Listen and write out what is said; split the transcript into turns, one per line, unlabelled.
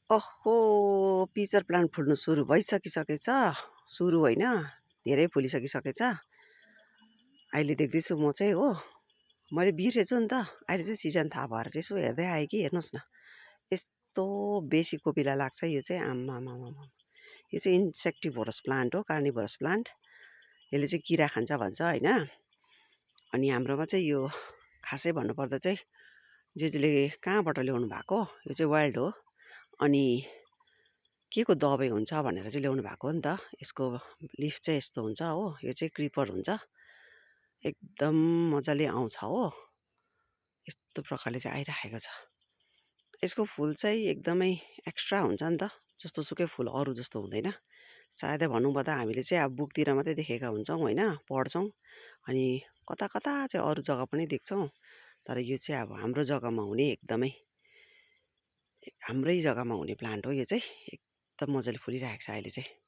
ओहो! Picture plant फुल्नु सुरु भइसकिसकेछ। सुरु होइन, धेरै फुलिसकिसकेछ। अहिले देख्दैछु म चाहिँ हो, मैले बिर्सेछु नि त। अहिले चाहिँ सिजन थाहा भएर चाहिँ यसो हेर्दै आएँ कि हेर्नुहोस् न। यस्तो बेसी कोपिला लाग्छ यो चाहिँ आम्मामामामा! यो चाहिँ इन्सेक्टिभोरस प्लान्ट हो, कार्निभोरस प्लान्ट। यसले चाहिँ किरा खान्छ भन्छ होइन। अनि हाम्रोमा चाहिँ यो खासै भन्नुपर्दा चाहिँ जेजूले कहाँबाट ल्याउनु भएको, यो चाहिँ वाइल्ड हो। अनि के को दबाई हुन्छ भनेर चाहिँ ल्याउनु भएको हो नि त। यसको लिफ चाहिँ यस्तो हुन्छ हो, यो चाहिँ क्रिपर हुन्छ। एकदम मजाले आउँछ हो, यस्तो प्रकारले चाहिँ आइराखेको छ। यसको फुल चाहिँ एकदमै एक्स्ट्रा हुन्छ नि त, जस्तो सुकै फुल अरू जस्तो हुँदैन। सायदै भन्नुपर्दा हामीले चाहिँ अब बुकतिर मात्रै देखेका हुन्छौँ होइन, पढ्छौँ। अनि कता कता चाहिँ अरू जग्गा पनि देख्छौँ। तर यो चाहिँ अब हाम्रो जग्गामा हुने एकदमै हाम्रै जग्गामा हुने प्लान्ट हो यो चाहिँ। एकदम मजाले फुलिरहेको छ अहिले चाहिँ।